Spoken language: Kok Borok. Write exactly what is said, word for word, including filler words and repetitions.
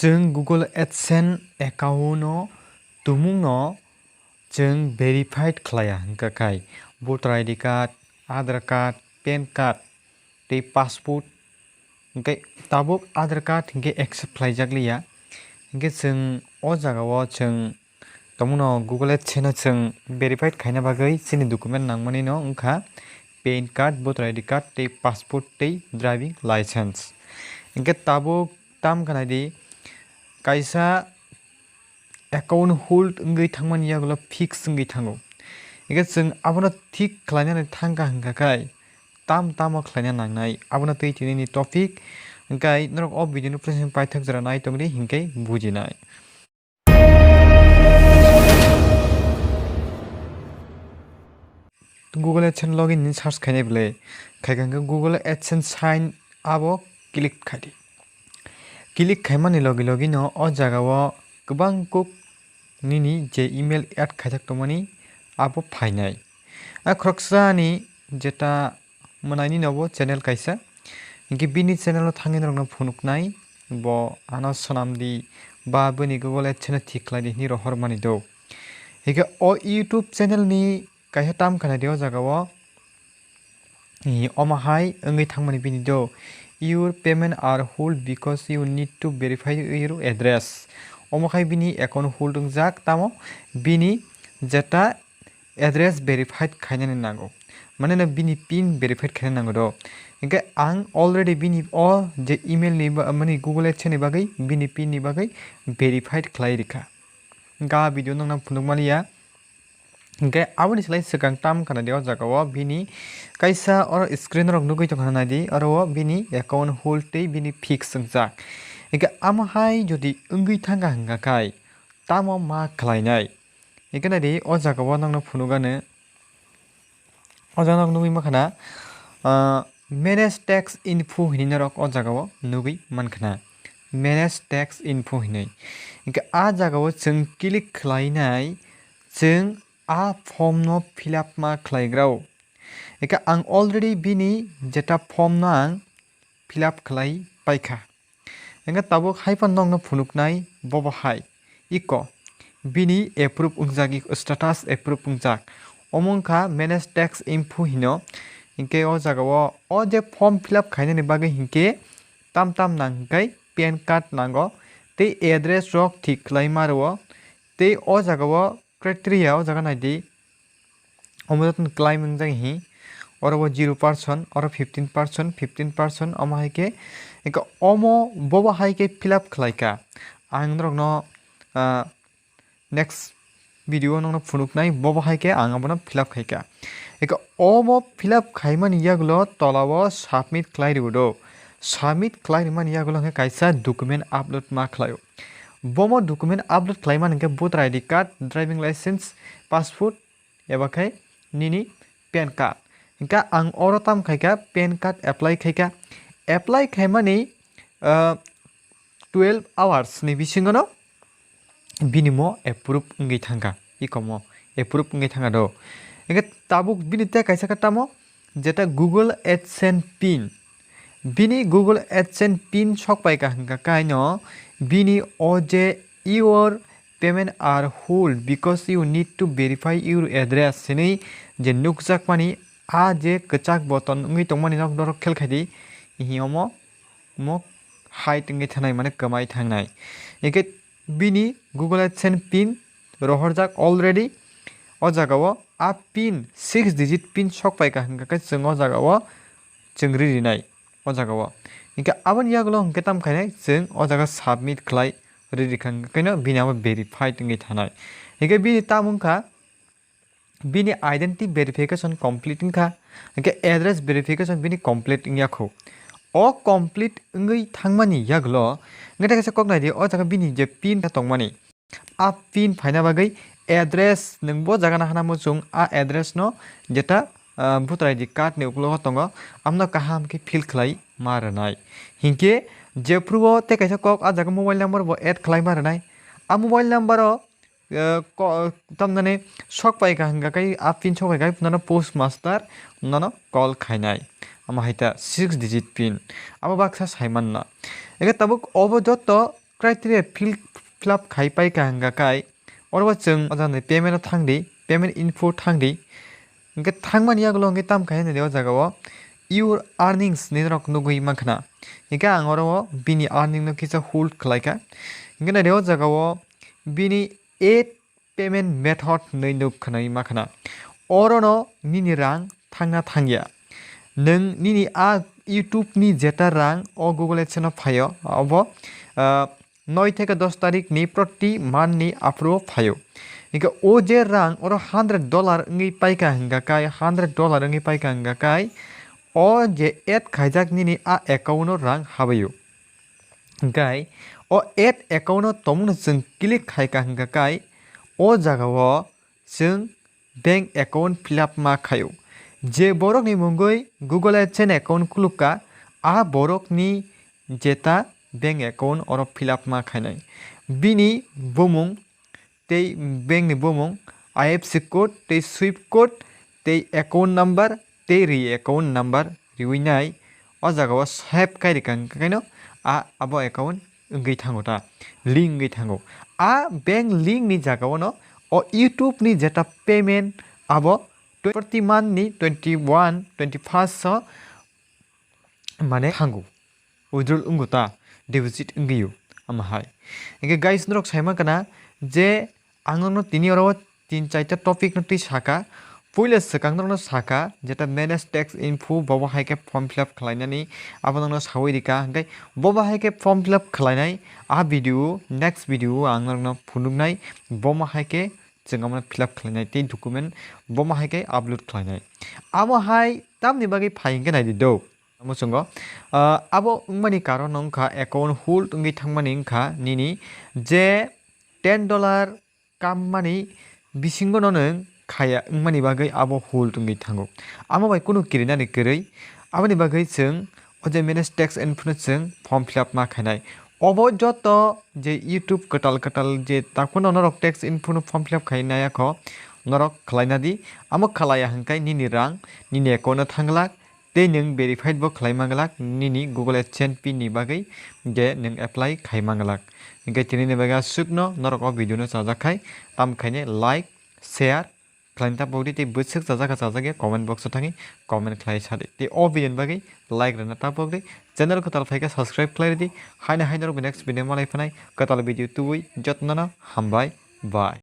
Chwng Google AdSense account no tumung no chwng verified khlaiya hwnkha khai voter I D card, Aadhaar card, pan card tei passport hwnkhe tabuk Aadhaar card hwnkhe accept khlaijak liya. Hwnkhe chwng o jaga o chwng tongmano Google AdSense no chwng verified khaina bagwi chini document nangmani no wngkha pan card, voter I D card tei passport tei driving license. Hwnkhe tabuk tam kha naidi kaisa account hold wngwi thangmani yagulo fix wngwi thango. Hwnkhe chwng abono thik khlainani thangkha hwnkha khai tam tamo khlaina nangnai abono twi tini ni topic hwnkhe norok o video no present paithak jora nai tongdi hwnkhe bujinai. Google AdSense login ni search khainai bwle khaikha hwnkhe Google AdSense sign abo click khaidi. Click khaimani logi logi no o jaga o kwbang kuk nini je email add khaijak tongmani abo phainai. A khoroksa ni jeta mwnaini nobo channel kaisa. Hinkhe bini channel o thangwi norokno phunuknai, bo ano swnamdi ba bini Google AdSense no thik khlaidi hinwi rohormani do. Hinkhe o YouTube channel ni kaisa term khanadi o jaga o, i, omo hai wngwi thangmani bini do. Your payment are hold because you need to verify your address. Omo khai bini account hold wngjak, tamo bini jeta address verified khainani nango. Mane no bini pin verified khaina nango do. Hinkhe ang already bini o je email ni ba-, mani Google AdSense ni bagwi bini pin ni bagwi verified khlai rikha. Ga video nokna phunukmani ya. Hinkhe aboni slai swkang term khanadi o jaga o bini kaisa oro screen rok nugwi tongkha naidi oro o bini account hold tei bini fix wngjak. Hinkhe amo hai jodi wngwi thangkha hwnkha khai tamo ma khlainai? Hinkhe naidi o jaga o nokno phunukgano. O jaga nok nugwi mankha na, ah, manage tax info hinwi norok o jaga o nugwi mankha na. Manage tax info hinwi. Hinkhe a jaga o chwng click khlainai, chwng a form no fill up ma khlaigrao. Hinkhe ang already bini jeta form no ang fill up khlai paikha. Hinkhe tabuk hai phano nokno phunuknai bobo hai. Iko bini approve wngjak, iko status approve wngjak. Omo wngkha manage tax info hino. Hinkhe o jaga o, o je form fill up khainani bagwi hinkhe tam tam nang hinkhe pan card nango tei address rok thik khlaima rwo. Tei o jaga o criteria o jaga naidi. Omo joto ni claim wngjak hi. Oro bo zero percent, oro fifteen percent, fifteen percent, omo hai khe, hinkhe omo bobo hai khe fill up khlai kha. Ang norokno, ah, next video o nokno phunuknai, bobo hai khe ang abono fill up khai kha. Hinkhe omo fill up khaimani yagulo tola o submit khlai rw do. Submit khlai rwmani yagulo hinkhe kaisa document upload ma khlaio. Bomo document upload khlaimani hinkhe voter I D card, driving license, passport, eba khai nini pan card. Hinkhe ang oro tam khai kha, pan card apply khai kha. Apply khaimani, ah, twelve hours ni bisingo no bini mo approve wngwi thangkha, ikomo approve wngwi thangkha do. Hinkhe tabuk bini tei kaisa khe tamo, jeta Google AdSense pin. Bini Google AdSense pin sok pai kha hwnkha khe aino bini o je your payment are hold because you need to verify your address hinwi je nukjakmani a je kwchak button wngwi tongmani nok norok khel khai di, hihi omo mo hide wngwi thanai, mane kwmai thangnai. Hinkhe bini Google AdSense pin rohorjak already. O jaga o a pin, six digit pin sok pai kha hwnkha khe chwng o jaga o chwng ri rinai o jaga o. Hinkhe aboni yagulo hinkhe tam khainai chwng o jaga submit khlai ri rikha hwnkha khe no bini abo verified wngwi thanai. Hinkhe bini tam wngkha bini identity verification complete wngkha, hinkhe address verification bini complete wngya kho. O complete wngwi thangmani yagulo, hinkhe kaisa kok naidi, o jaga bini je pin tongmani, a pin phaina bagwi address nwng bo jaga nahana muchung, a address no jeta, ah, voter I D card ni uklogo tongo, amno kaham khe fill khlai ma rwnai. Hinkhe jephru o tei kaisa kok a jaga mobile number bo add khlai ma rwnai. A mobile number o eh, ko-, tamnani sok pai kha hwnkha khe a pin sok pai kha nono post master nono call khainai. Omo hai ta six digit pin. Abo baksa sai manna. Eke tabuk obo joto criteria fill, fill up khai pai ka hingka kai, oro bo chwng o jaga ni payment o thang di, payment info thang di. Hingke thangmani yagulo hingke tam khai nai o jaga o your earnings ni rok nugui mankha na. Hingke ang oro o bini earning no kisa hold khlai kha. Hingke nai o jaga o bini eight payment method hinwi nuk khwnai ma khna. Orono nini rang thangna thangya. Nwng nini a YouTube ni jeta rang o Google AdSense no phaio, obo, ah, noi theke dos tarik ni proti month ni aphuru phaio. Hingke o je rang oro hundred dollar wngwi paikha hingka kai, hundred dollar wngwi paikha hingka kai, o je add khaijak nini a account o rang habaio. Hingkai o add account o tongmano chwng click khai ka hingka kai o jaga o chwng bank account fill up ma khaio. Je borok ni mungoi Google AdSense account kuluk ka, a borok ni jeta bank account oro fill up ma khainai. Bini bumung tei bank ni bumung, I F S C code tei swift code tei account number tei ri account number riwi nai. O jaga o save kai rikha hingkha khe no a abo account wngwi thango ta, link wngwi thango. A bank link ni jaga o no o YouTube ni jeta payment abo twenty month ni twenty one, twenty first o mane thango, withdrawal wngo ta, deposit wngwi o, ama hai. Hingke guys, norok saima kana je ang norokno tini oro tin chaita topic no twi saka. Puila swkang norokno saka, jeta manage tax info, bobo hai khe form fill up khlainani, abo norokno sawi rika. Hingke bobo hai khe form fill up khlainai, a video, next video ang norokno phunuknai, bomo hai khe chwng omono fill up khlainai tei document bomo hai khe upload khlainai. Amo hai tamni bagwi phai hingke naidi do. Muchungo, ah, abo wngmani karon wngkha account hold wngwi thangmani wngkha nini je ten dollar kammani bisingo no nwng khaya wngmani bagwi abo hold wngwi thango. Amo bai kunu kirinani kwrwi, aboni bagwi chwng o je manage tax info no chwng form fill up ma khainai. Obo joto je YouTube kwtal kwtal je takhwno norok tax info no form fill up khai nai kho, norok khlaina di. Amo khlaiya hwnkhe nini rang nini account o thanglak, tei nwng verified bo khlai manglak nini Google AdSense pin ni bagwi je nwng apply khai manglak. Hwnkhe tini ni bagwi aswkno norok o video no chajak khai, tam khaine like, share khlaina ta pogdi tei bwswk chajak kha chajak ya comment box o thangwi comment khlai sadi. Tei o video ni bagwi like rwna ta pogdi, channel kwtal phaikhe subscribe khlai rwdi, haino haino norok next video malai phanai kwtal video tubui jotno no hambai, bye.